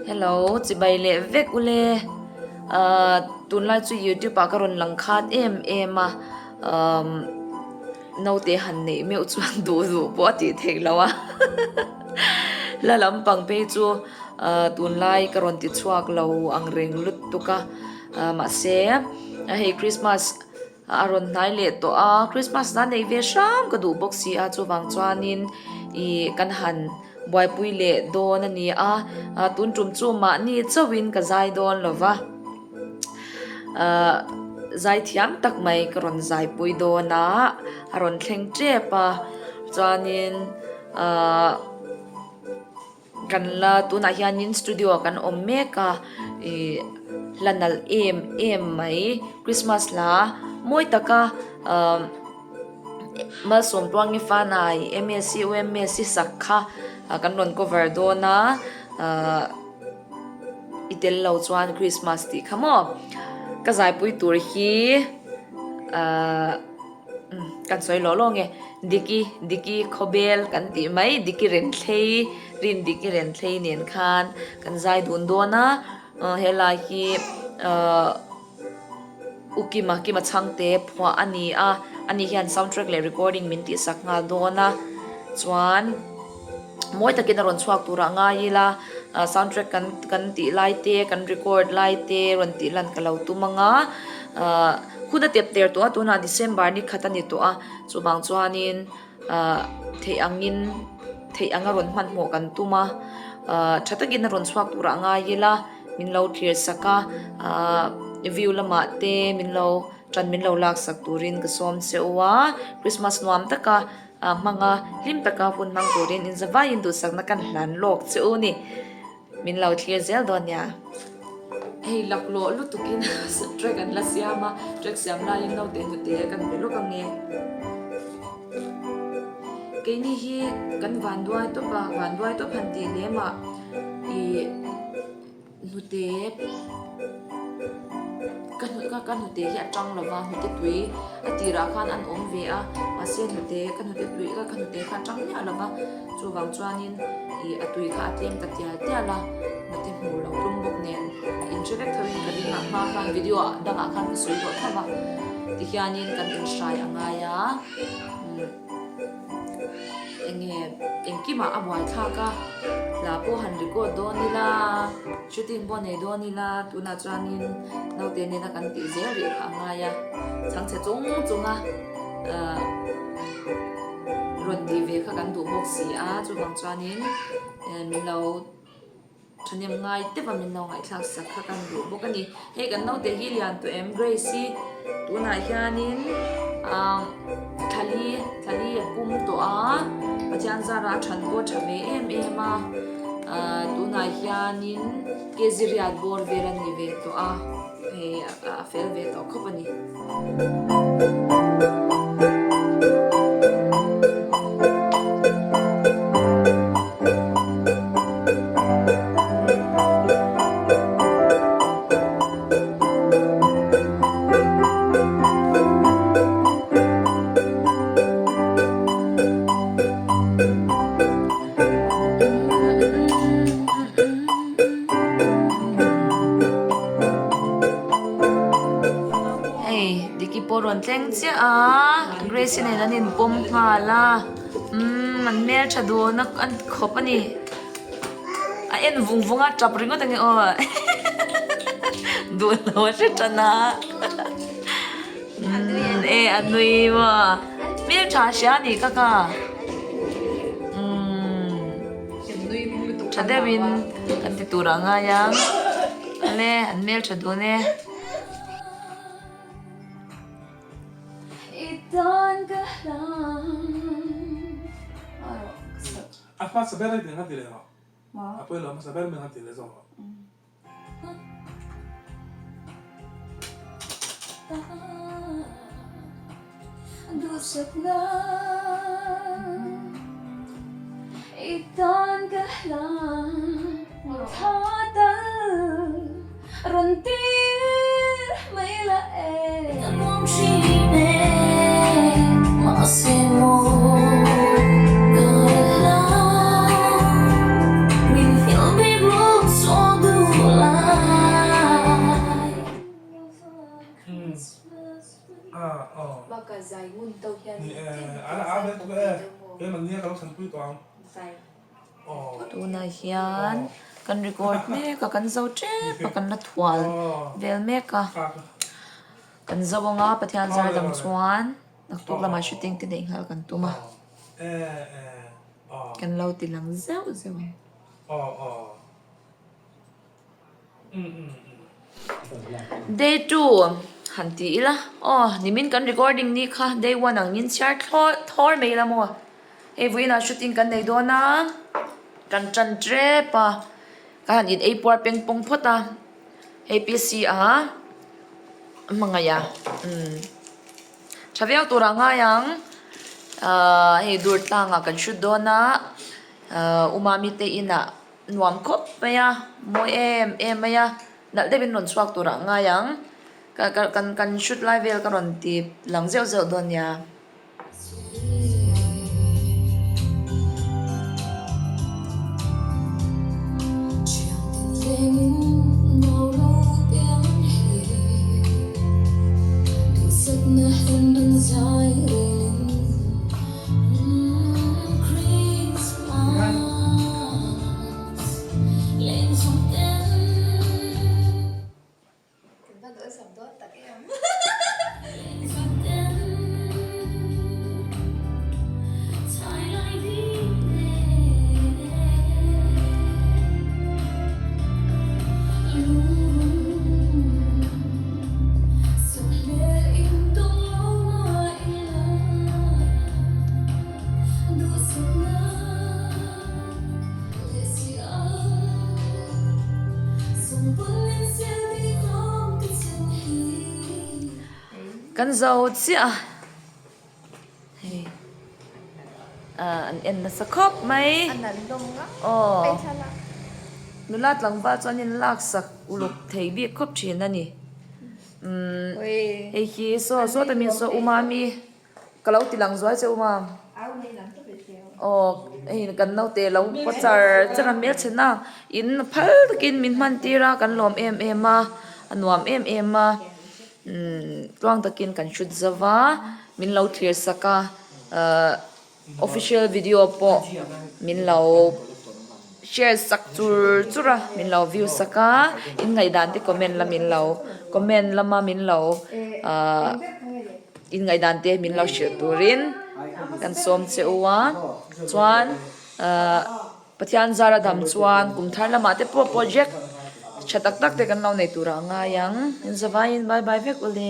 Hello chibai leh vek ule ahh tunlai chu youtube ah ka rawn lang khat em em a umm naute han neih meuh chuan duh duh pawh a tih theih loh a la lampang phei chu ahh tunlai ka rawn ti chhuak lo ang reng lutuk a ahh mahse hei christmas A rawn hnai leh tawh a, Christmas na nei ve hram ka duh bawk si a, chuvang chuanin ih kan han buaipui leh dawn a ni a, tun tum chu mahni chauhin ka zai dawn lo va, ahh zai thiam tak mai ka rawn zaipui dawn a, a rawn thleng tep a, chuanin ahh. Kan la tunah hianin studio ah kan awm mek a ih hla nalh em em mai Christmas hla mawi taka ahh Malsawmtluangi Fanai M_S_C U_M_S_C sak kha kan rawn cover dawn a ahh i tel lo chuan Christmas tih kha maw ka zaipui tur hi ahh. Kan sawi lawh lawng e, Diki, Diki Khawbel kan tih mai, Diki Renthlei, Rin Diki Renthlei nen khan kan zai dun dawn a, helai hi ahh U Kima, Kima Chhangte phuah a ni a, ani hian sound track leh recording min tihsak nghal dawn a, chuan mawi takin a rawn chhuak turah ngai ila, sound track kan kan tih lai te, kan record lai te rawn tih lan ka lo tum ang a, ahh. Hun a tep ter tawh a, tunah December ni khat a ni tawh a, chuvang chuanin ahh theih angin theih anga rawn hmanhmawh kan tum a, ahh tha takin a rawn chhuak turah ngai ila min lo thlir sak a, ahh view lamah te min lo tan min lo lak sak turin ka sawm che u a, Christmas nuam taka ah hmanga hlim taka hun hmang turin inzavaiin duhsakna kan hlan lawk che u ni. Min lo thlir zel dawn nia. Hei laklawh lutukin track an la siam a, track siam laiin naute hnute kan pe lawk ang e. Keini hi kan vanduai tawp a, vanduai tawp han tih lem ah ih hnute ka hnute ka hnute hi a tang lo va, hnute tui a tirah khan an awm ve a, mahse hnute ka hnute tui ka hnute kha a tang miah lo va. Chuvang chuanin ih a tui kha a tlem ta tial tial a, nute hmu lo tlum bawk nen in hre vek tho in ka ring a, hma khan video ah dangah khan ka sawi tawh tho va, tihianin kan inhrai a ngai a, umm enge engkimah a buai thlak a, hla pawh han record dawn ila, shooting pawh nei dawn ila tunah chuanin naute nena kan tih zel rih kha a ngai a, chhangchhe chung chung a ahh. Rawn tih ve kha kan duh bawk si a, chuvang chuanin min lo thahnem ngai tep a min lo ngaihthlak sak kha kan duh bawk a ni. Hei kan naute hi lian tawh em Grace hi tunah hianin ah thali thali a pum tawh a, Pathian zara a than pawh a tha ve em em a, ah tunah hianin kg riat bawr vel a ni ve tawh a. Hei a fel ve tawh khawp a ni. Hei Diki pawh rawn thleng chiah a Grace-i nen an inpawm nghal a umm an hmeltha dun a an khawp a ni a en vung vung a tap ringawt ange aw duh lo a hre tan a umm e a nui maw hmeltha hria a nih kha kha umm tha deuhin kan ti tur ah ngai ang ale an hmeltha dun e. A hmasa ber a eng a ti leh rawh. A pawi lo a hmasa ber meng a ti leh zawk rawh. Tunah hian kan record mek a kan zo tep a kan la thual vel mek a kan zo anga Pathian zar dang chuan naktuk lamah shooting te neih nghal kan tum a kan lo ti lang zeuh zeuh ang. Day 2 han ti ila aw nimin kan recording ni kha day 1 ang in chhiar thlawr thawr mai ila maw hei vawiinah shooting kan nei dawn a kan tan tep a ka han in ei puar peng pawng phawt a hei PC a hmangaih a umm tha viau tur ah ngai ang ahh hei dur tlangah kan shoot dawn a ahh u mami te inah. Nuam khawp mai a, mawi em em mai a, nalh deuhin rawn chhuak turah a ngai ang. Ka ka kan kan shoot lai vel ka rawn ti lang zeuh zeuh dawn nia. Kan zo chiah a hei ah an en nasa khawp mai aw nula tlangval chuan in laksak uluk thei bik khawp thin a ni umm hei hi saw saw ta min saw umami. Ka lo ti lang zuai che u ma. Aw hei kan naute lo paw char char a hmel chhen a in phal takin min hman tir a kan lawm em em a a nuam em em a umm tluang takin kan hrut zo va min lo thlir sak a ahh official video pawh min lo share sak chur chur a min lo view sak a in ngaihdan te comment lamin lo comment lama min lo ahh. Inngaihdan te min lo hrilh turin kan sawm che u a, chuan ahh Pathian zara dam chuan kum thar lamah te pawh project tha tak tak te kan lo nei turah a ngai ang, in zavaiin bye bye vek ule.